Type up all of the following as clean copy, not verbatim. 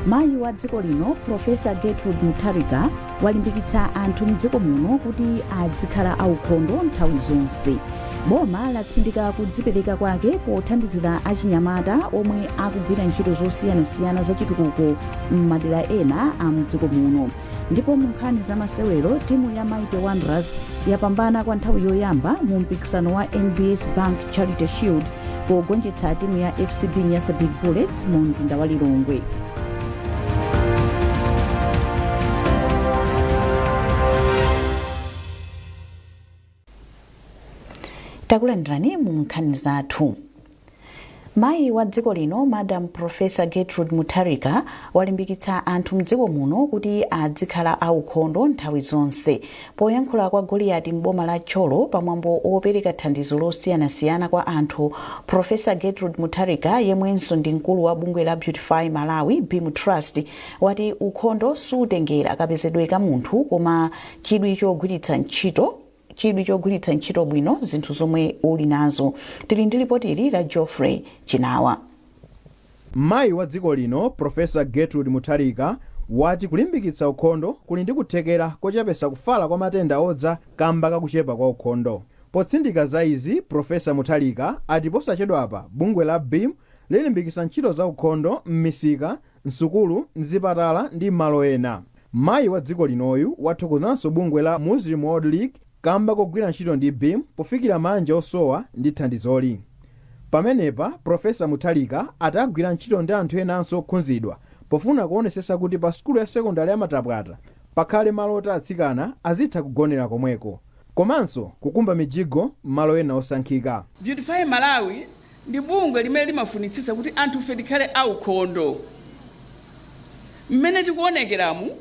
Mayi wa dziko lino, Profesa Gertrude Mutharika, walimbikitsa anthu mdziko muno kuti adzikhala aukhondo nthawi zonse. Boma latsindika kudzipereka kwake pothandizira achinyamata omwe akugwira ntchito zosiyanasiyana zachitukuko m'madera ena a mdziko muno. Ndipo mu nkhani za masewero, timu ya Mighty Wanderers yapambana kwa nthawi yoyamba mu mpikisano wa NBS Bank Charity Shield pogonjetsa timu ya FCB Nyasa Big Bullets mu mzinda wa Lilongwe. Takulandirani mu nkhani zathu. Mayi wa dziko lino, Madam Professor Gertrude Mutharika, walimbikitsa anthu mdziko muno kuti adzikhala aukhondo nthawi zonse. Poyankhula kwa Goliati m'boma la Thyolo pamwambo wopereka thandizo losiyanasiyana kwa anthu, Professor Gertrude Mutharika, yemwenso ndi mkulu wa bungwe la Beautify Malawi Beam Trust, wati ukhondo sutengera kapezedwe ka munthu koma chidwi chogwiritsa ntchito bwino zinthu zomwe uli nazo. Tili ndi lipoti ili la Geoffrey Chinawa. Mayi wa dziko lino, Professor Gertrude Mutharika, wati kulimbikitsa ukhondo kuli ndi kuthekera kochepetsa kufala kwa matenda odza kamba ka kuchepa kwa ukhondo. Potsindika za izi, Professor Mutharika ati posachedwapa bungwe la Beam lilimbikitsa ntchito za ukhondo m'misika, m'sukulu, m'zipatala ndi m'malo ena. Mayi wa dziko linoyu wathokozanso bungwe la Muslim World League kamba kogwira ntchito ndi Beam pofikira maanja osowa ndi thandizoli. Pamenepa, Professor Mutharika ati agwira ntchito ndi anthu enanso okhunzidwa pofuna kuonesesa kuti pa sukulu ya sekondale ya Matapwata pakhale malo oti atsikana azitha kugonera komweko, komanso kukumba mijigo m'malo ena osankhika. Beautify Malawi ndi bungwe limene limafunitsitsa kuti anthufe tikhale aukhondo. Mmene tikuonekeramu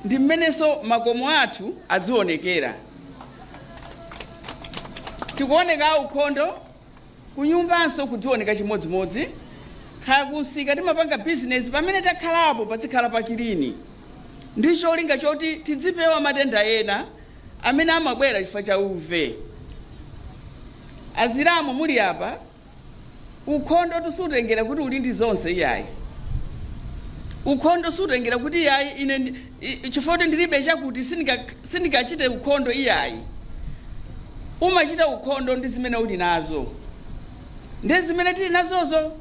ndi mmenenso makomo athu adzionekera. Tikuoneka aukhondo, kunyumbanso kudzioneka chimodzimodzi, kaya kumsika timapanga bizinesi, pamene takhalapo padzikhala pa clean ndi cholinga choti tidzipewa matenda ena amene amabwera chifukwa cha uve. Azilamu muli apa, ukhondo sutengera kuti uli ndi zonse iyayi. Ukhondo sutengera kuti iyayi ine chifukwa kuti ndilibe chakuti sindingachite ukhondo iyayi. Umachita ukhondo ndi zimene uli nazo, ndi zimene tili nazozo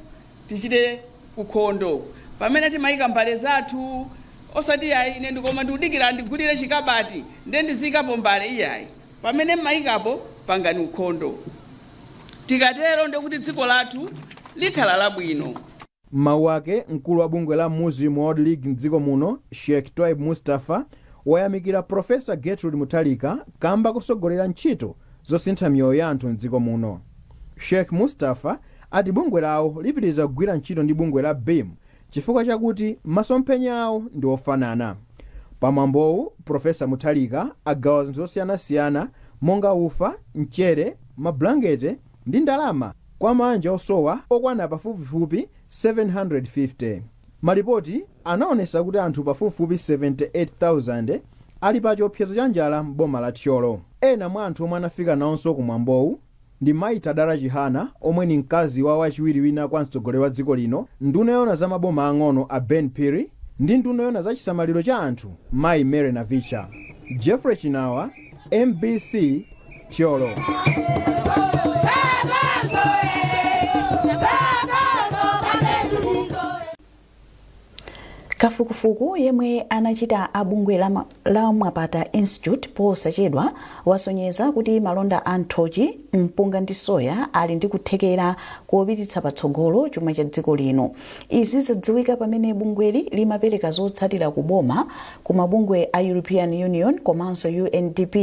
tichite ukhondo. Pamene timayika mbale zathu, osati iyayi ine ndikoma ndikudikira ndigulire chikabati ndiye ndiziyikapo mbale iyayi. Pamene mmayikapo pangani ukhondo. Tikatero ndekuti dziko lathu likhala labwino. M'mawu ake, mkulu wa bungwe la Muslim World League mdziko muno, Sheikh Twaib Mustafa, wayamikira Professor Gertrude Mutharika kamba kosogolera ntchito zosintha miyoyo ya anthu mdziko muno. Sheikh Mustafa ati bungwe lawo lipitiriza kugwira ntchito ndi bungwe la Beam chifukwa chakuti masomphenya awo ndi ofanana. Pamwambowu, Professor Mutharika agawa zinthu zosiyanasiyana monga ufa, mchere, mabulangete ndi ndalama kwa maanja osowa okwana pafupifupi 750. Malipoti anaonesa kuti anthu pafupifupi 78,000 ali pa chiopsezo cha njala m'boma la Thyolo. Ena mwa anthu omwe anafika nawonso kumwambowu ndi Mayi Tadala Chihana, omwe ni mkazi wa wachiwiri wina kwa mtsogoleri wa dziko lino, nduna yoona za maboma ang'ono a Ben Phiri, ndi nduna yoona za chisamaliro cha anthu Mayi Mary Navicha. Jeffrey Chinawa, MBC, Thyolo. Kafukufuku yemwe anachita a bungwe la Mwapata Institute posachedwa wasonyeza kuti malonda a nthochi, mpunga ndi soya ali ndi kuthekera kopititsa patsogolo chuma cha dziko lino. Izi zadziwika pamene bungweli limapereka zotsatira ku boma, ku mabungwe a European Union komanso UNDP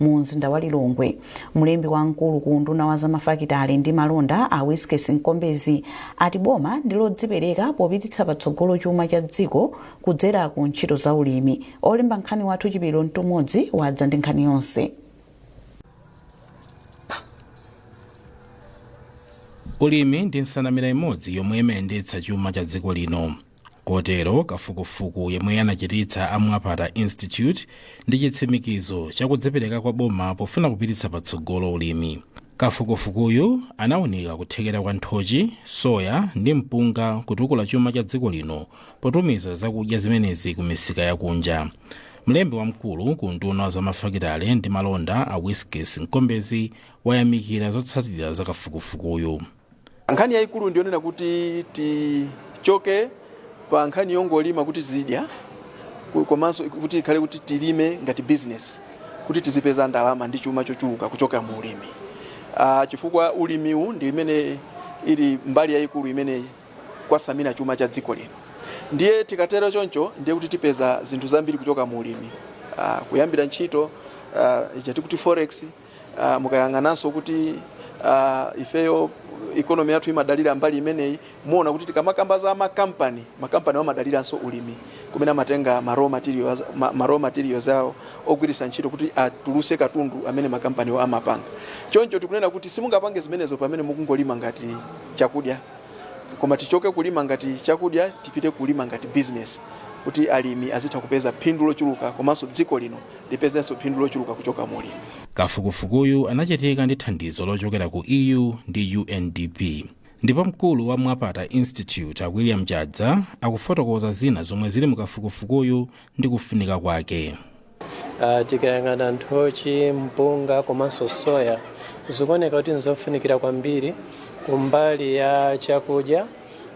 mu mzinda wa Lilongwe. Mlembi wamkulu ku unduna wa zamafakitale ndi malonda a Wiskes Mkombezi ati boma ndi lodzipereka popititsa patsogolo chuma cha dziko kudzera ku ntchito za ulimi. Olemba nkhani wathu Chipiliro Mtumodzi wadza ndi nkhani yonse. Ulimi ndi nsanamira imodzi yomwe imayendetsa chuma cha dziko lino. Kotero kafukufuku yemwe anachititsa a Mwapata Institute ndi chitsimikizo chakudzipereka kwa boma pofuna kupititsa patsogolo ulimi. Kafukufukuyu anawunika kuthekera kwa nthochi, soya ndi mpunga kutukula chuma cha dziko lino potumiza zakudya zimenezi ku misika yakunja. Mlembi wamkulu ku unduna wa zamafakitale ndi malonda, a Wiskes Mkombezi, wayamikira zotsatira za kafukufukuyu. Nkhani yayikulu ndiyonena kuti tichoke pa nkhani yongolima kuti tizidya, komanso kuti ikhale kuti tilime ngati business, kuti tizipeza ndalama ndi chuma chochuluka kuchoka mu ulimi, chifukwa ulimiwu ndi imene ili mbali yayikulu imene kwasamira chuma cha dziko lino. Ndiye tikatero choncho, ndiye kuti tipeza zinthu zambiri kuchoka mu ulimi, kuyambira ntchito, ija tikuti forex. Mukayang'ananso kuti ifeyo economy yathu imadalira mbali imeneyi, muona kuti tikamakamba za makampani, makampani amadaliranso ulimi, kumene amatenga ma raw materials awo ogwiritsa ntchito kuti atuluse katundu amene makampaniwo amapanga. Choncho tikunena kuti simungapange zimenezo pamene mukungolima ngati chakudya, koma tichoke kulima ngati chakudya, tipite kulima ngati business, kuti alimi azitha kupeza phindu lochuluka, komanso dziko lino lipezenso phindu lochuluka kuchoka mu ulimi. Kafukufukuyu anachitika ndi thandizo lochokera ku EU ndi UNDP, ndipo mkulu wa Mwapata Institute, a William Chadza, akufotokoza zina zomwe zili mukafukufukuyu ndi kufunika kwake. Tikayang'ana nthochi, mpunga komanso soya, zikuoneka kuti nzofunikira kwambiri kumbali ya chakudya,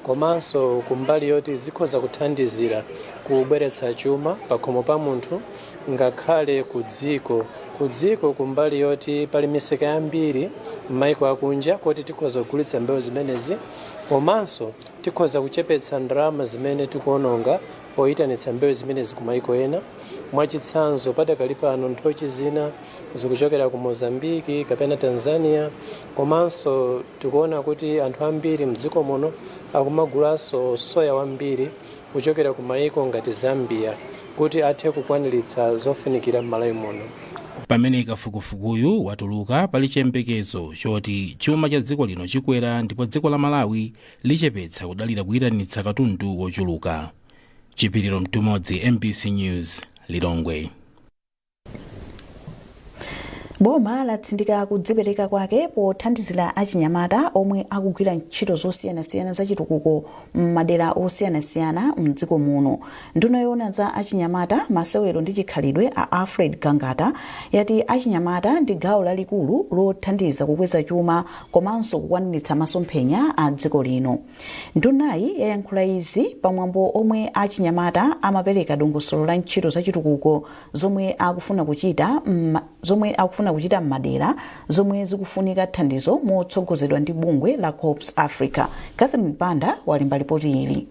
komanso kumbali yoti zikhoza kuthandizira kubweretsa chuma pakhomo pa munthu, ngakhale ku dziko, kumbali yoti pali misika yambiri m'maiko akunja kuti tikhoza kugulitsa mbewu zimenezi, komanso tikhoza kuchepetsa ndalama zimene tikuononga poyitanitsa mbewu zimenezi ku maiko ena. Mwachitsanzo, padakali pano nthochi zina zikuchokera ku Mozambiki kapena Tanzania, komanso tikuona kuti anthu ambiri mdziko muno akumagulanso soya wambiri kuchokera ku maiko ngati Zambia kuti athe kukwaniritsa zofunikira m'Malawi muno. Pamene kafukufukuyu watuluka, pali chiyembekezo choti chuma cha dziko lino chikwera ndipo dziko la Malawi lichepetsa kudalira kuyitanitsa katundu wochuluka. Chipiriro Mtumodzi, MBC News, Lilongwe. Boma latsindika kudzipereka kwake pothandizira achinyamata omwe akugwira ntchito zosiyanasiyana zachitukuko m'madera osiyanasiyana mdziko muno. Nduna yoona za achinyamata, masewero ndi chikhalidwe, a Alfred Gangata, yati achinyamata ndi gawo lalikulu lothandiza kukweza chuma komanso kukwaniritsa masomphenya a dziko lino. Ndunayi yayankhula izi pamwambo omwe achinyamata amapereka dongosolo la ntchito zachitukuko zomwe akufuna kuchita m'madera zomwe zikufunika thandizo, motsogozedwa ndi bungwe la Corps Africa. Catherine Banda walemba ripoti ili.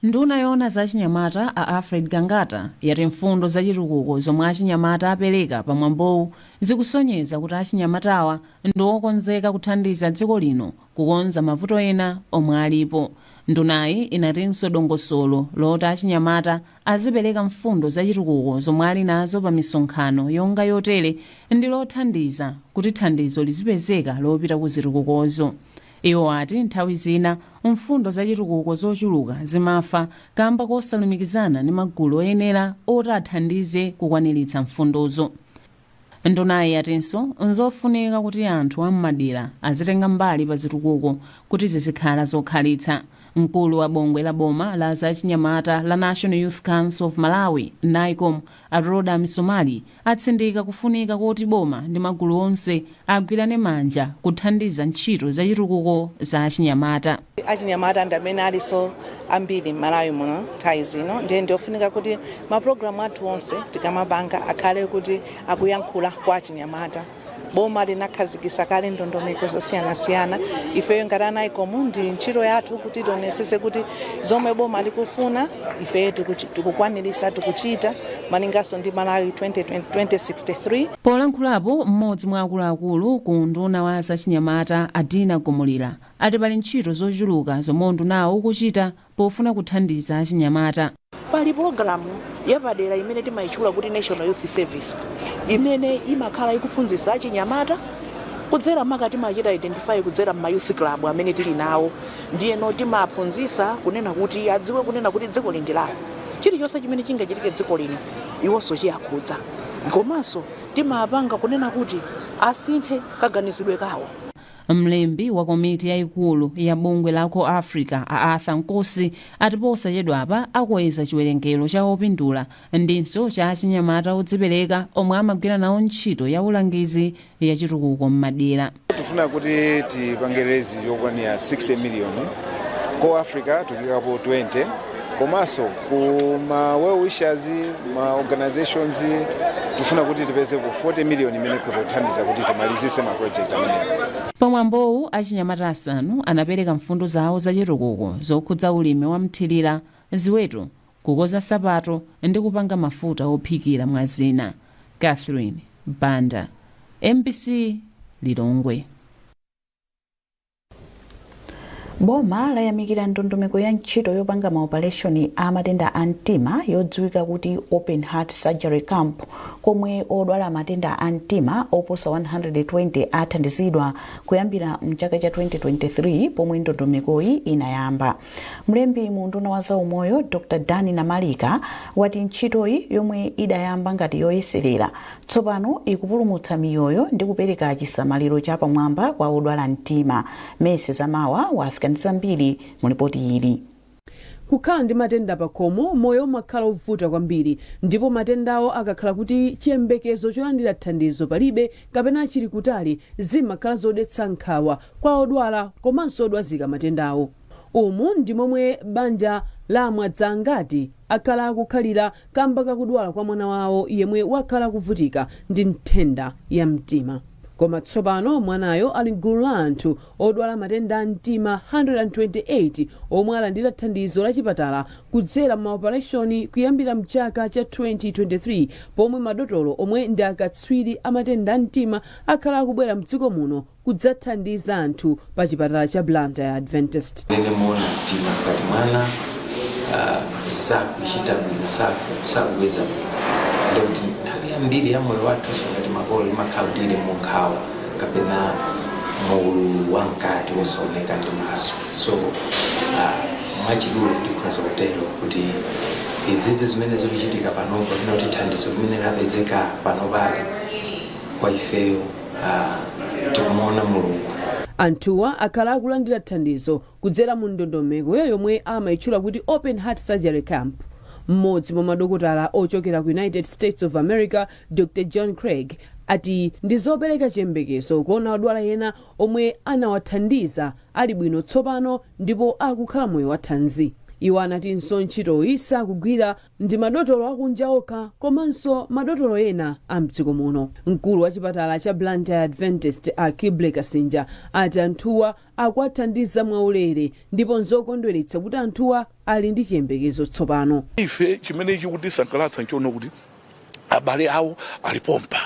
Nduna yoona zachinyamata, a Alfred Gangata, yati mfundo zachitukuko zomwe achinyamata apereka pamwambowu zikusonyeza kuti achinyamatawa ndi okonzeka kuthandiza dziko lino kukonza mavuto ena omwe alipo. Ndunayi inatinso dongosolo loti achinyamata azipereka mfundo zachitukuko zomwe ali nazo pa misonkhano yonga yotere ndi lothandiza kuti thandizo lizipezeka lopita ku zitukukozo. Iwo ati nthawi zina mfundo zachitukuko zochuluka zimafa kamba kosalumikizana ndi magulu oyenera oti athandize kukwaniritsa mfundozo. Ndunayi yatinso nzofunika kuti anthu am'madera azitenga mbali pa zitukuko kuti zizikhala zokhalitsa. Mkulu wa bungwe la boma la zachinyamata la National Youth Council of Malawi, NYCOM, a Roda Misomali, atsindika kufunika koti boma ndi magulu onse agwirane manja kuthandiza ntchito zachitukuko za achinyamata. Achinyamata ndi amene alinso ambiri m'Malawi muno nthawi zino, ndiye ndiofunika kuti mapulogalamu athu onse tikamapanga akhale kuti akuyankhula kwa achinyamata. Boma linakhazikitsa kale ndondomeko zosiyanasiyana. Ifeyo ngati a NYCOM, ndi ntchito yathu kuti tionesese kuti zomwe boma likufuna ifeyo tikukwanirisa, tikuchita malinganso ndi Malawi 2020 2063. Polankhulapo, mmodzi mwa akuluakulu ku unduna wa zachinyamata, Adina Gumulira, ati pali ntchito zochuluka zomwe undunawo ukuchita pofuna kuthandiza achinyamata. Pali pulogalamu yapadera imene timayitchula kuti National Youth Service, imene imakhala ikuphunzitsa achinyamata kudzera maka timachita identify kudzera ma youth club amene tili nawo. Ndiyeno timaphunzitsa kunena kuti adziwe kunena kuti dziko lindi lawo, chilichonse chimene chingachitike dziko lino iwonso chiyakhudza, komanso timapanga kunena kuti Asinthe kaganizidwe kawo. Mlembi wa komiti yayikulu ya bungwe la Call Africa, a Arthur Nkosi, ati posachedwapa akweza chiwerengero cha opindula ndinso cha achinyamata odzipereka omwe amagwira nawo ntchito ya ulangizi ya chitukuko m'madera. Tifuna kuti tipange raise yokwanira 60 million. Call Africa tikuyikapo 20, komanso ku ma well wishers, ma organizations, tifuna kuti tipezepo 40 million imene ikhoza kuthandiza kuti timalizise ma project amenewo. Pamwambowu, achinyamata asanu anapereka mfundo zawo zachitukuko zokhudza ulimi wa mthirira, ziweto, kukoza nsapato ndi kupanga mafuta ophikira, mwa zina. Catherine Banda, MBC, Lilongwe. Boma layamikira ndondomeko ya ntchito yopanga maopareshoni a matenda a mtima yodziwika kuti Open Heart Surgery Camp, komwe odwala matenda a mtima oposa 120 athandizidwa kuyambira mchaka cha 2023 pomwe ndondomekoyi inayamba. Mlembi mu unduna wa zaumoyo, Dr Dani Namalika, wati ntchitoyi, yomwe idayamba ngati yoyeserera, tsopano ikupulumutsa miyoyo ndi kupereka chisamaliro chapamwamba kwa odwala mtima. Mese Zamawa wafika ndi zambiri mu ripoti ili. Kukhala ndi matenda pakhomo, moyo umakhala ovuta kwambiri, ndipo matendawo akakhala kuti chiyembekezo cholandira thandizo palibe kapena chili kutali, zimakhala zodetsa nkhawa kwa odwala komanso odwazika matendawo. Umu ndi momwe banja la Mwadzangati akhala akukhalira kamba kakudwala kwa mwana wawo yemwe wakhala akuvutika ndi nthenda ya mtima. Koma tsopano mwanayo ali mgulu la anthu odwala matenda a mtima 128 omwe alandira thandizo la chipatala kudzera maopareshoni kuyambira mchaka cha 2023, pomwe madotolo omwe ndi akatswiri a matenda a mtima akhala akubwera mdziko muno kudzathandiza anthu pa chipatala cha Blantyre Adventist. Nene muona mtima ngati mwana sakuchita bwino, sakukweza bwino, ndikuti nthawi yambiri ya moyo wathu ngati makolo imakhala kuti ili mu nkhawa kapena muululu wamkati wosaoneka ndi maso. So mwachidule ndikhoza kutero kuti izizi zimene zikuchitika panopo, kapena kuti thandizo limene lapezeka panopali, kwa ifeyo tikumuona Mulungu. Anthuwa akhala akulandira thandizo kudzera mu ndondomeko yomwe amayitchula kuti Open Heart Surgery Camp. Mmodzi mwa madokotala ochokera ku United States of America, Dr John Craig, ati ndi zopereka chiyembekezo kuona odwala ena omwe anawathandiza ali bwino tsopano ndipo akukhala moyo wathanzi. Iwo anatinso ntchitoyi sakugwira ndi madotolo akunja okha, komanso madotolo ena a mdziko muno. Mkulu wa chipatala cha Blantyre Adventist, a Kible Kasinja, ati anthuwa akuwathandiza mwaulere ndipo nzokondweretsa kuti anthuwa ali ndi chiyembekezo tsopano. Ife chimene chikutisangalatsa nchoona kuti abale awo alipompa,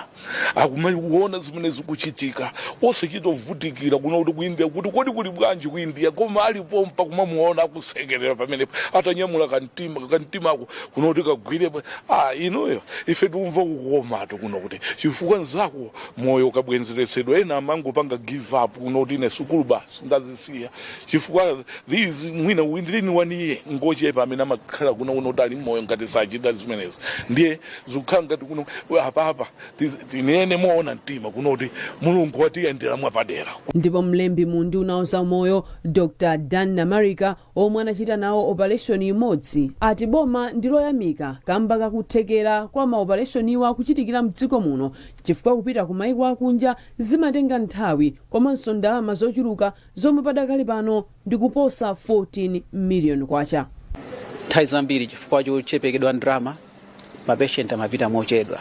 akumaona zimene zikuchitika, osachita kuvutikira kuno kuti ku India kuti kodi kuli bwanji ku India, koma alipompa kumamuona akusekerera pamenepo atanyamula kantima kantimako kuno kuti kagwire. Ah, inuyo, ife tikumva kukomatu kuno kuti chifukwa nzako moyo ukabwenzeretsedwa. Ena amangopanga give up kuno kuti ine sukulu basi ndazisiya, chifukwa these mwina within one year ngochepa amene amakhala kuno kuno kuti ali moyo ngati sachita zimenezi. Ndiye zikukhala ngati kuno apapa tinene moona mtima kuno kuti Mulungu watiyendera mwapadera. Ndipo mlembi mu unduna wa zaumoyo, Dr Dan Namarika, omwe anachita nawo operation imodzi, ati boma ndi loyamika kamba kakuthekera kwa maopereshoniwa kuchitikira mdziko muno, chifukwa kupita ku maiko akunja zimatenga nthawi komanso ndalama zochuluka zomwe padakali pano ndi kuposa 14 million kwacha. Nthawi zambiri chifukwa chochepekedwa ndalama, mapatient amapita mochedwa,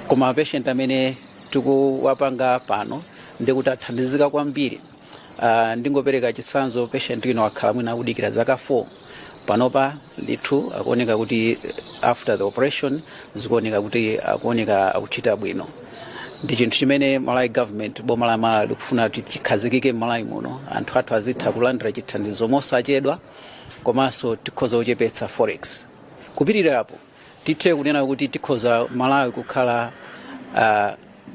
koma mapatient amene tikuwapanga pano ndikuti athandizika kwambiri. Ndingopereka chitsanzo, patient ino wakhala mwina akudikira zaka 4. Panopa ndithu akuoneka kuti after the operation zikuoneka kuti akuoneka akuchita bwino. Ndi chinthu chimene Malawi government, boma la Malawi, likufuna kuti chikhazikike m'Malawi muno, anthu athu azitha kulandira chithandizo mosachedwa, komanso tikhoza kuchepetsa forex. Kupitirirapo, tithe kunena kuti tikhoza Malawi kukhala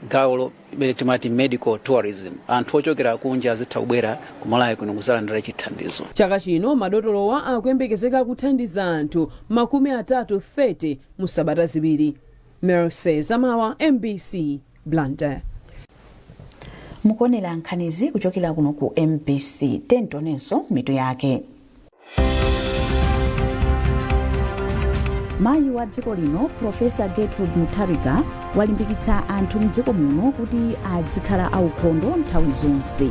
gawo limene timati medical tourism, anthu ochokera kunja azitha kubwera ku Malawi kuno kuzalandira chithandizo. Chaka chino madotolowa akuyembekezeka kuthandiza anthu 30 mu sabata 2. Mercy Zamawa, MBC, Blantyre. Mukuonera nkhanizi kuchokera kuno ku MBC. Tionenso mitu yake. Mayi wa dziko lino Profesa Gertrude Mutharika walimbikitsa anthu mdziko muno kuti adzikhala aukhondo nthawi zonse.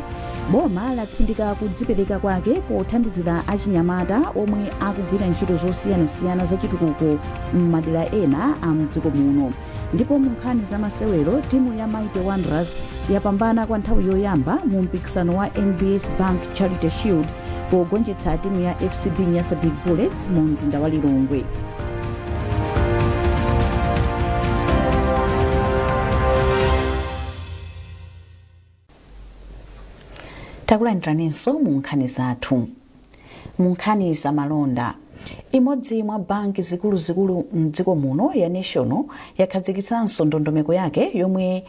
Boma latsindika kudzipereka kwake pothandizira achinyamata omwe akugwira ntchito zosiyanasiyana zachitukuko m'madera ena a mdziko muno. Ndipo mu nkhani za masewero, timu ya Mighty Wanderers yapambana kwa nthawi yoyamba mu mpikisano wa NBS Bank Charity Shield pogonjetsa timu ya FCB Nyasa Big Bullets mu mzinda wa Lilongwe. Takulandiraninso mu nkhani zathu. Mu nkhani za malonda, imodzi mwa banki zikuluzikulu mdziko muno ya National yakhazikitsanso ndondomeko yake yomwe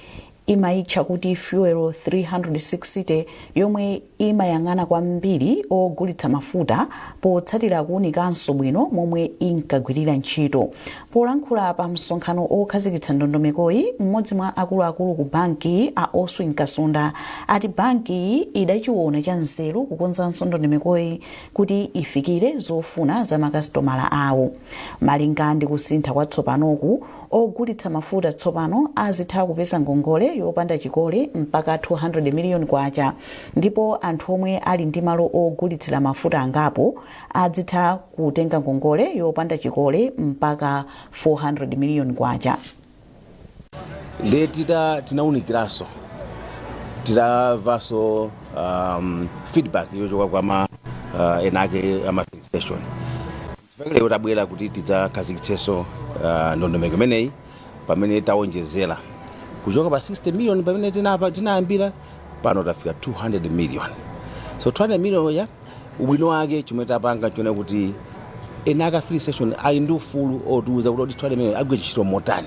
imayitcha kuti Fuel 360, yomwe imayang'ana kwambiri ogulitsa mafuta potsatira kuwunikanso bwino momwe inkagwirira ntchito. Polankhula pa msonkhano okhazikitsa ndondomekoyi, mmodzi mwa akuluakulu ku bankiyi a Oswin Kasunda ati bankiyi idachiona cha nzeru kukonzanso ndondomekoyi kuti ifikire zofuna za makasitomala awo. Malinga ndi kusintha kwatsopanoku, ogulitsa mafuta tsopano azitha kupeza ngongole yopanda chikole mpaka 200 miliyoni kwacha, ndipo anthu omwe ali ndi malo ogulitsira mafuta angapo adzitha kutenga ngongole yopanda chikole mpaka 400 miliyoni kwacha. Ndiye tinawunikiranso, titamvanso feedback yochoka kwa ma ena ake ama filling station. Chifukwa lero tabwera kuti tidzakhazikitsenso ndondomeko imeneyi, pamene tawonjezera kuchoka pa 60 million pamene tinayambira, pano tafika 200 million. So 200 million ya ubwino wake, chomwe tapanga chone kuti ena aka filling station ali ndi ufulu otiuza kuti 200 million agwire ntchito motani.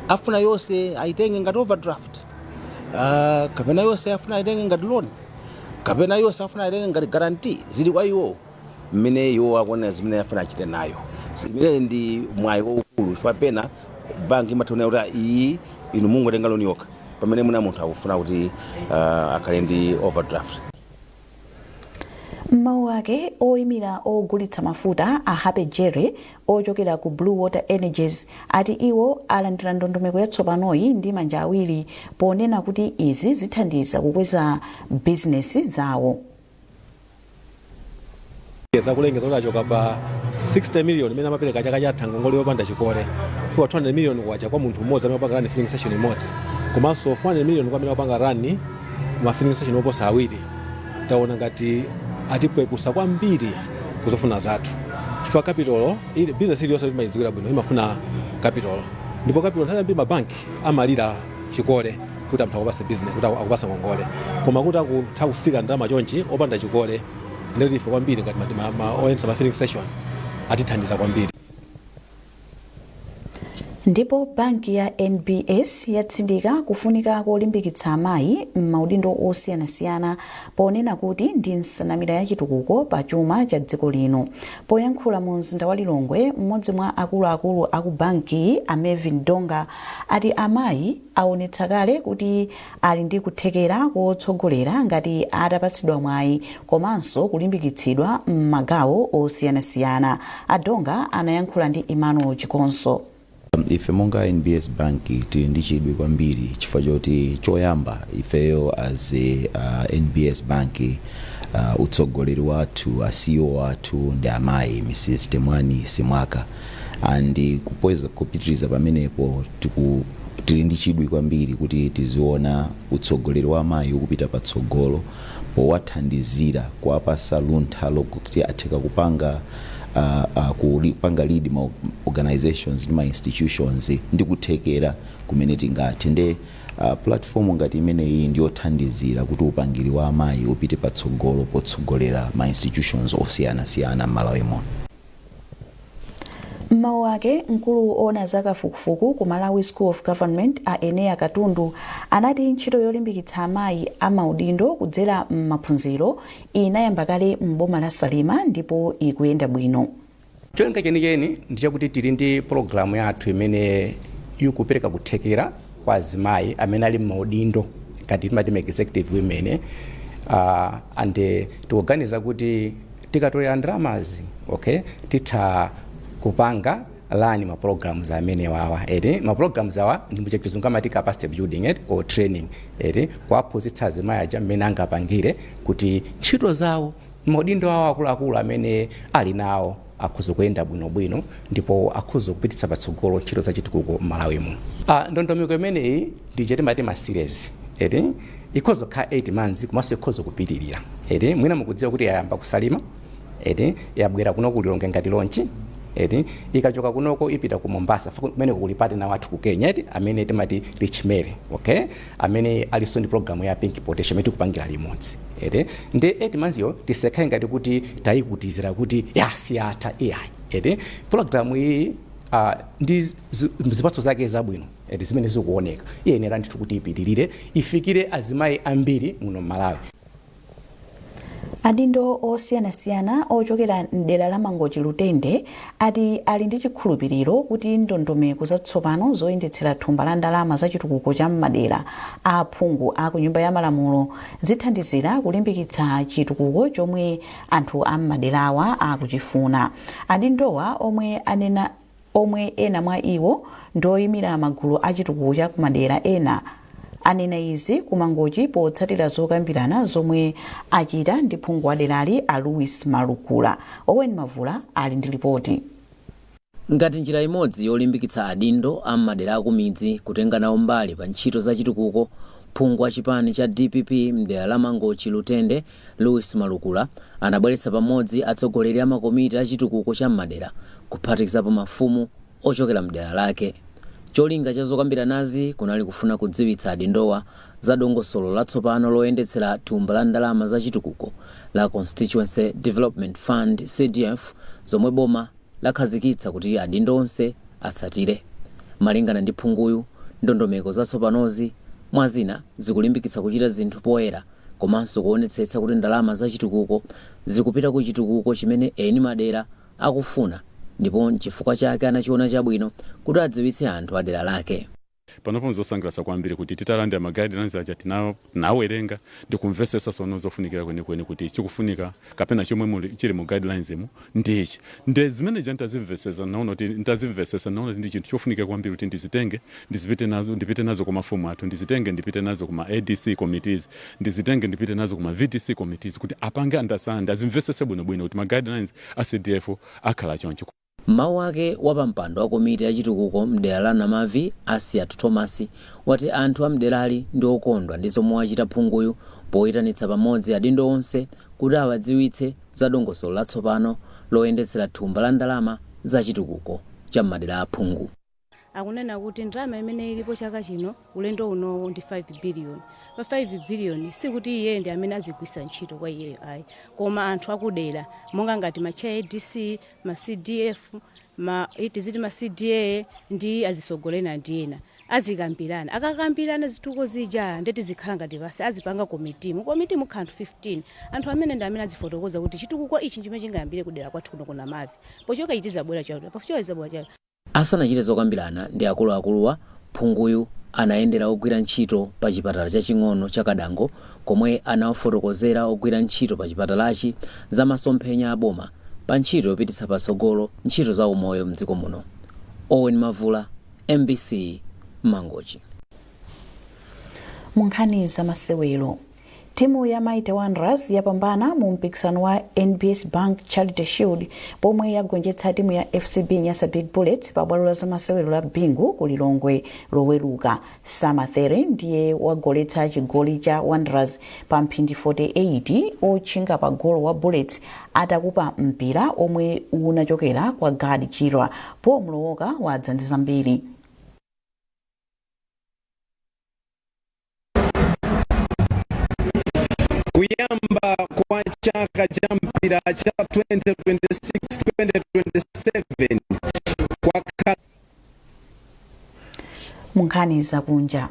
Afuna yonse ayitenge ngati overdraft, kapena yonse afuna ayitenge ngati loan, kapena yonse afuna ayitenge ngati guarantee, zili kwa iwo mmene iwo akuona zimene afuna achite nayo. So, imene ndi mwayi waukulu, chifukwa pena banki imatha kuti iyi inu mungotenga loan yokha, pamene mwina munthu akufuna kuti akhale ndi overdraft. M'mawu ake, oyimira ogulitsa mafuta a Happy Jerry ochokera ku Blue Water Energies ati iwo alandira ndondomeko yatsopanoyi ndi manja awiri, ponena kuti izi zithandiza kukweza bizinesi zawo. Zakulengeza kuti achoka pa 60 million imene amapereka chaka chatha ngongole yopanda chikole kufika 200 million kwacha kwa munthu mmodzi amene akupanga run filling station imodzi, komanso 400 million kwa amene akupanga run ma filling station oposa awiri, taona ngati atipwepusa kwambiri kuzofuna zathu, chifukwa capital ili business iliyonse timayidziwira bwino imafuna capital, ndipo capital nthawi zambiri mabanki amalira chikole kuti anthu akupase business, kuti akupase ngongole. Koma kuti akutha kusika ndalama chonchi opanda chikole, ndikuti ife kwambiri ngati oyendetsa ma filling station atithandiza kwambiri. Ndipo banki ya NBS yatsindika kufunika kolimbikitsa amayi m'maudindo osiyanasiyana, ponena kuti ndi nsanamira ya chitukuko pa chuma cha dziko lino. Poyankhula mu mzinda wa Lilongwe, mmodzi mwa akuluakulu aku bankiyi a Mervyn Donga ati amayi aonetsa kale kuti ali ndi kuthekera kotsogolera ngati atapatsidwa mwayi komanso kulimbikitsidwa m'magawo osiyanasiyana. A Donga anayankhula ndi Emmanuel Chikonso. Ife monga NBS Bank tili ndi chidwi kwambiri, chifukwa choti choyamba ifeyo as a NBS Bank, utsogoleri wathu, a CEO athu ndi amayi, Mrs Temwani Simwaka, and kupweza kupitiriza pamenepo, tili ndi chidwi kwambiri kuti tiziona utsogoleri wa amayi ukupita patsogolo, powathandizira kuwapasa luntha lokuti atheka kupanga kupanga lead ma organizations ndi ma institutions ndi kuthekera kumene tingathe. Nde platform ngati imeneyi ndiyothandizira kuti upangiri wa amayi upite patsogolo potsogolera ma institutions osiyanasiyana m'Malawi muno. M'mawu ake, mkulu ona za kafukufuku ku Malawi School of Government a Enea Katundu anati ntchito yolimbikitsa amayi amaudindo kudzera m'maphunziro inayamba kale m'boma la Salima ndipo ikuyenda bwino. Cholinga chenicheni ndi chakuti tili ndi pologalamu yathu imene ikupereka kuthekera kwa azimayi amene ali m'maudindo Ngati timati ma executive women, and tikuganiza kuti tikatolera ndalamazi, okay, titha kupanga run ma programs amene wawa, eti. Ma programs awa ndi muchizungu amati capacity building, eti, or training, eti, kuwaphunzitsa azimayi aja mmene angapangire kuti ntchito zawo, maudindo awo akuluakulu amene ali nawo akhoza kuyenda bwinobwino ndipo akhoza kupititsa patsogolo ntchito zachitukuko m'Malawi muno. Ndondomeko imeneyi ndi timati ma series, eti. Ikhoza kukhala 8 months komanso ikhoza kupitirira, eti. Mwina mukudziwa kuti yayamba ku Salima, eti, yabwera kuno ku Lilongwe ngati launch, eti. Ikachoka kunoko ipita ku Mombasa, kumeneko kuli partner wathu ku Kenya, eti, amene timati Rich Mary, okay, amene alinso ndi program ya Pink Potential imene tikupangira limodzi, eti. Ndi 8 months yo tisakhale ngati kuti tayikutizira kuti ya siyatha, iyayi, eti. Program iyi ndi zipatso zake zabwino, eti, zimene zikuoneka, iyenera ndithu kuti ipitirire, ifikire azimayi ambiri muno m'Malawi. Adindo osiyanasiyana ochokera mdera la Mangochi Lutende ati ali ndi chikhulupiriro kuti ndondomeko zatsopano zoyendetsera thumba la ndalama za chitukuko cha m'madera a aphungu a ku Nyumba ya Malamulo zithandizira kulimbikitsa chitukuko chomwe anthu a m'maderawa akuchifuna. Adindowa, omwe ena mwa iwo ndi oyimira magulu a chitukuko cha kumadera ena, anena izi ku Mangochi potsatira zokambirana zomwe achita ndi phungu wa derali a Louis Malukula. Owen Mavula ali ndi ripoti. Ngati njira imodzi yolimbikitsa adindo a m'madera akumidzi kutenga nawo mbali pa ntchito za chitukuko, phungu wa chipani cha DPP mdera la Mangochi Lutende, Louis Malukula, anabweretsa pamodzi atsogoleri a makomiti a chitukuko cha m'madera, kuphatikizapo mafumu ochokera mdera lake. Cholinga cha zokambiranazi kunali kufuna kudziwitsa adindowa za dongosolo latsopano loyendetsera thumba la ndalama za chitukuko la Constituency Development Fund, CDF, zomwe boma lakhazikitsa kuti adindo onse atsatire. Malingana ndi phunguyu, ndondomeko zatsopanozi mwazina zikulimbikitsa kuchita zinthu poyera komanso kuonetsetsa kuti ndalama za chitukuko zikupita ku chitukuko chimene eni madera akufuna, ndipo nchifukwa chake anachiona chabwino kuti adziwitse anthu a dera lake. Panopo nzosangalatsa kwambiri kuti titalandira ma guidelines aja, tinawerenga ndikumvetsetsa sono zofunikira kwenikweni kuti chikufunika kapena chomwe chili mu guidelines mu ndichi. Nde zimene ja ntazimvetsetsa, naona kuti ntazimvetsetsa, naona kuti ndi chinthu chofunikira kwambiri kuti ndizitenge, ndizipite nazo, ndipite nazo kwa mafumu athu, ndizitenge, ndipite nazo kuma ADC committees, ndizitenge, ndipite nazo kuma VDC committees, kuti apange understand, azimvetsetse bwinobwino kuti ma guidelines a CDF akhala choncho. M'mawu ake, wapampando wa komiti ya chitukuko mdera la Namavi, Asiat Thomas, wati anthu a mderali ndi okondwa ndi zomwe wachita phunguyu poyitanitsa pamodzi adindo onse kuti awadziwitse za dongosolo latsopano loyendetsera thumba la ndalama za chitukuko cha m'madera a phungu. Akunena kuti ndalama imene ilipo chaka chino, ulendo unowo, ndi 5 billion. Pa 5 billion, sikuti iye ndi amene azigwisa ntchito kwa iyeyo ayi, koma anthu akudera monga ngati ma chair ADC, ma CDF, ma tiziti ma CDA ndi azisogolera ndi ena azikambirana. Akakambirana zitukuko zija, ndeti zikhala ngati pasi azipanga komiti. Mu komiti mukhala anthu 15. Anthu amene ndi amene azifotokoza kuti chitukuko ichi chimene chingayambire kudera kwathu kuno kuna Mavi, pochoka ichi tizabwera chakuti, pochoka tizabwera chakuti. Asanachite zokambirana ndi akuluakuluwa, phunguyu anayendera ogwira ntchito pa chipatala chaching'ono cha Kadango, komwe anawafotokozera ogwira ntchito pa chipatalachi za masomphenya a boma pa ntchito yopititsa patsogolo ntchito za umoyo mdziko muno. Owen Mavula, MBC, Mangochi. Mu nkhani za masewero, timu ya Mighty Wanderers yapambana mu mpikisano wa NBS Bank Charity Shield pomwe yagonjetsa timu ya FCB Nyasa Big Bullets pa bwalo la zamasewero la Bingu ku Lilongwe Loweruka. Samathere ndiye wagoletsa chigoli cha Wanderers pa mphindi 48, otchinga pa golo wa Bullets atakupa mpira omwe unachokera kwa Gad Chirwa. Paul Mlowoka wadza ndi zambiri. Kuyamba kwa chaka cha mpira cha 2026-2027 kwakhala Mu nkhani zakunja,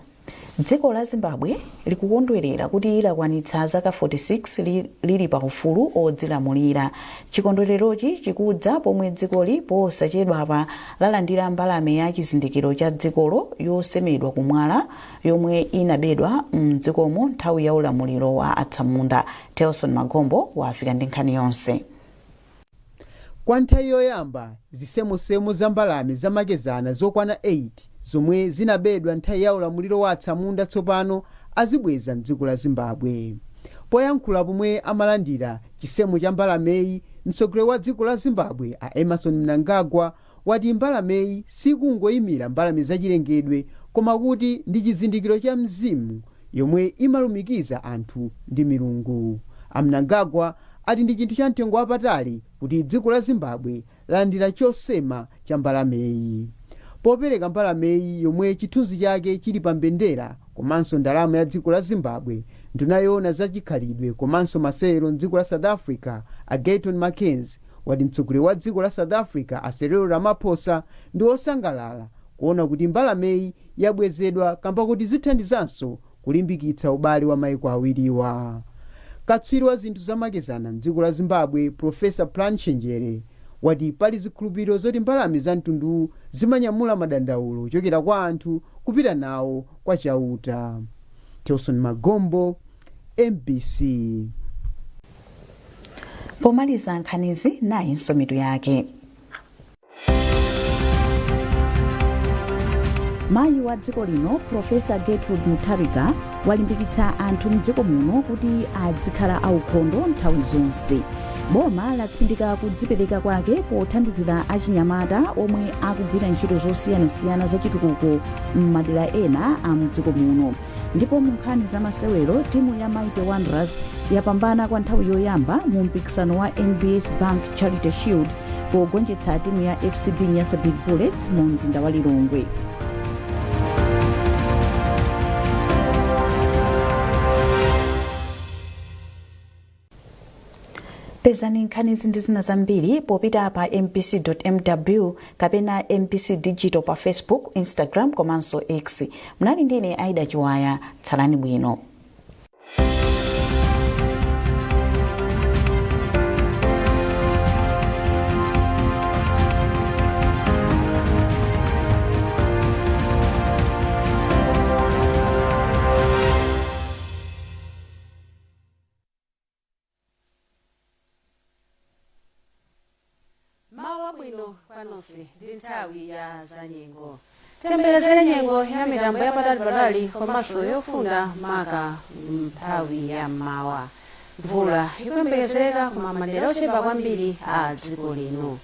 Dziko la Zimbabwe likukondwerera kuti lakwanitsa zaka 46 lili pa ufulu odzilamulira. Chikondwererochi chikudza pomwe dzikoli posachedwapa lalandira mbalame ya chizindikiro cha dzikolo yosemedwa kumwala yomwe inabedwa mdzikomo nthawi ya ulamuliro wa atsamunda. Telson Magombo wafika ndi nkhani yonse. Kwa nthawi yoyamba, zisemosemo za mbalame zamakezana zokwana 8 zomwe zinabedwa nthawi ya ulamuliro wa atsamunda tsopano azibweza mdziko la Zimbabwe. Poyankhula pomwe amalandira chisemo cha mbalameyi, mtsogoleri wa dziko la Zimbabwe a Emmerson Mnangagwa wati mbalameyi sikungoyimira mbalame zachilengedwe koma kuti ndi chizindikiro cha mzimu yomwe imalumikiza anthu ndi milungu. A Mnangagwa ati ndi chinthu cha mtengo wapatali kuti dziko la Zimbabwe lalandira chosema cha mbalameyi. Popereka mbalameyi yomwe chithunzi chake chili pa mbendera komanso ndalama ya dziko la Zimbabwe, nduna yoona za chikhalidwe komanso masewero mdziko la South Africa a Gayton McKenzie wati mtsogoleri wa dziko la South Africa a Cyril Ramaphosa ndi wosangalala kuona kuti mbalameyi yabwezedwa kamba kuti zithandizanso kulimbikitsa ubale wa maiko awiriwa. Katswiri wa zinthu zamakezana mdziko la Zimbabwe Professor Plan Chenjere wati pali zikhulupiriro zoti mbalame za mtunduwu zimanyamula madandaulo kuchokera kwa anthu kupita nawo kwa Chauta. Telson Magombo, MBC. Pomaliza nkhanizi, nayinso mitu yake. Mayi wa dziko lino Profesa Gertrude Mutharika walimbikitsa anthu mdziko muno kuti adzikhala aukhondo nthawi zonse. Boma latsindika kudzipereka kwake pothandizira achinyamata omwe akugwira ntchito zosiyanasiyana zachitukuko m'madera ena a mdziko muno. Ndipo mu nkhani za masewero, timu ya Mighty Wanderers yapambana kwa nthawi yoyamba mu mpikisano wa NBS Bank Charity Shield pogonjetsa timu ya FCB Nyasa Big Bullets mu mzinda wa Lilongwe. Pezani nkhanizi ndi zina zambiri popita pa mbc.mw kapena MBC Digital pa Facebook, Instagram komanso X. Mnali ndine Aida Chiwaya. Tsalani bwino. Mawa bwino kwa nonse. Ndi nthawi ya zanyengo. Tiyembekezere nyengo ya mitambo yapatali komanso yofunda maka nthawi ya mmawa. Mvula ikuyembekezereka koma madera ochepa kwambiri a dziko lino.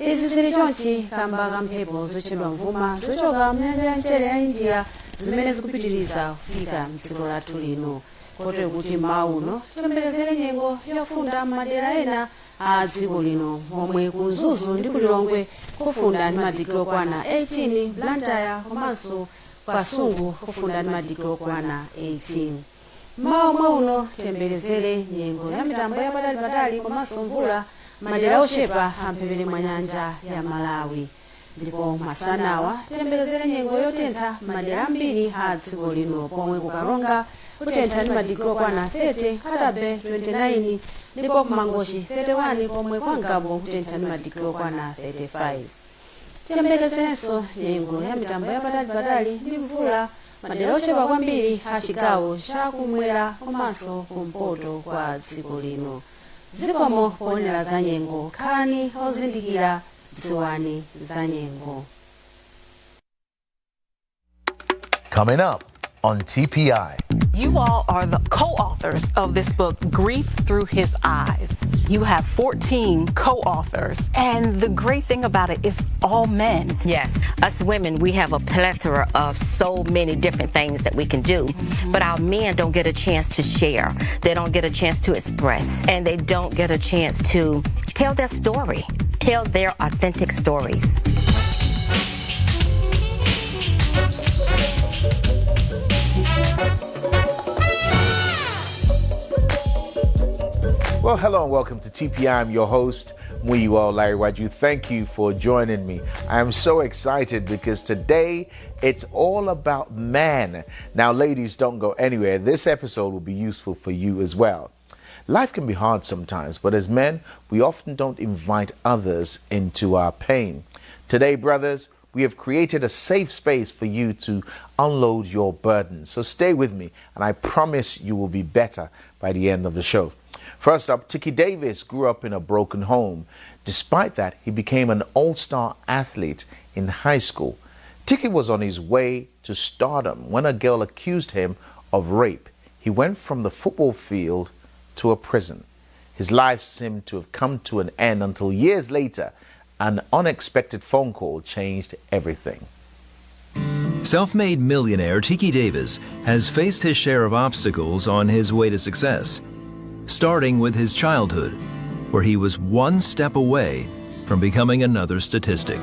Izi zili chonchi kamba ka mphepo zotchedwa mvuma zochoka mnyanja ya mchere ya India zimene zikupitiriza kufika mdziko lathu lino, kotero kuti mmawa uno tiyembekezere nyengo yofunda m'madera ena a dziko lino, momwe ku Mzuzu ndi ku Lilongwe kufunda ndi madigiri okwana 18, Blantyre komanso Kasungu kufunda ndi madigiri okwana 18. Mmawa omwe uno tiyembekezere nyengo ya mitambo yapatalipatali komanso mvula madera ochepa a mphepete mwa nyanja ya Malawi. Ndipo masanawa tiyembekezere nyengo yotentha madera ambiri a dziko lino, pomwe ku Karonga kutentha ndi madigiri okwana 30, Nkhata Bay 29 ndipo ku Mangochi 31, pomwe kwa Ngabu kutentha ndi madigiri okwana 35. Tiyembekezerenso nyengo ya mitambo yapatalipatali ndi mvula madera ochepa kwambiri a chigawo chakumwera komanso kumpoto kwa dziko lino. Zikomo poonera za nyengo. Khalani ozindikira, dziwani za nyengo. Coming up on TPI. You all are the co-authors of this book, Grief Through His Eyes. You have 14 co-authors, and the great thing about it is all men. Yes, us women, we have a plethora of so many different things that we can do, but our men don't get a chance to share. They don't get a chance to express, and they don't get a chance to tell their story, tell their authentic stories. Well, hello and welcome to TPI. I'm your host, Muyiwa Olanrewaju. Thank you for joining me. I am so excited because today it's all about man. Now, ladies, don't go anywhere. This episode will be useful for you as well. Life can be hard sometimes, but as men, we often don't invite others into our pain. Today, brothers, we have created a safe space for you to unload your burdens. So stay with me, and I promise you will be better by the end of the show. First up, Tiki Davis grew up in a broken home. Despite that, he became an all star athlete in high school. Tiki was on his way to stardom when a girl accused him of rape. He went from the football field to a prison. His life seemed to have come to an end until years later, an unexpected phone call changed everything. Self made millionaire Tiki Davis has faced his share of obstacles on his way to success, starting with his childhood, where he was one step away from becoming another statistic.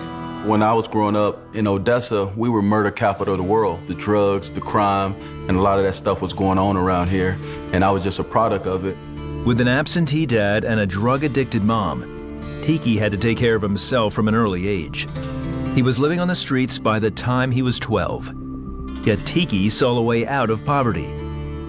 When I was growing up in Odessa, we were murder capital of the world. The drugs, the crime, and a lot of that stuff was going on around here, and I was just a product of it. With an absentee dad and a drug addicted mom, Tiki had to take care of himself from an early age. He was living on the streets by the time he was 12. Yet Tiki saw a way out of poverty,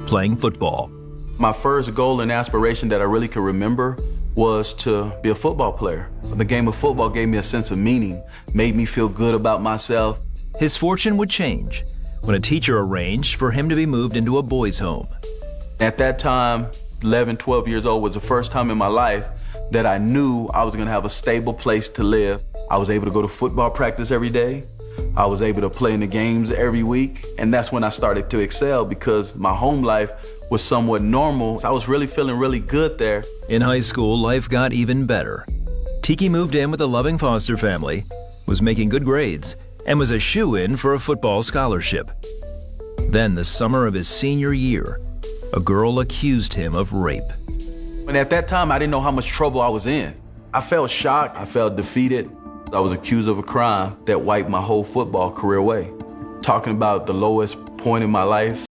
playing football. My first goal and aspiration that I really could remember was to be a football player. The game of football gave me a sense of meaning, made me feel good about myself. His fortune would change when a teacher arranged for him to be moved into a boys' home. At that time, 11, 12 years old was the first time in my life that I knew I was gonna have a stable place to live. I was able to go to football practice every day. I was able to play in the games every week. And that's when I started to excel because my home life was somewhat normal. I was really feeling really good there. In high school, life got even better. Tiki moved in with a loving foster family, was making good grades, and was a shoe in for a football scholarship. Then, the summer of his senior year, a girl accused him of rape. And at that time, I didn't know how much trouble I was in. I felt shocked. I felt defeated. I was accused of a crime that wiped my whole football career away. Talking about the lowest point in my life.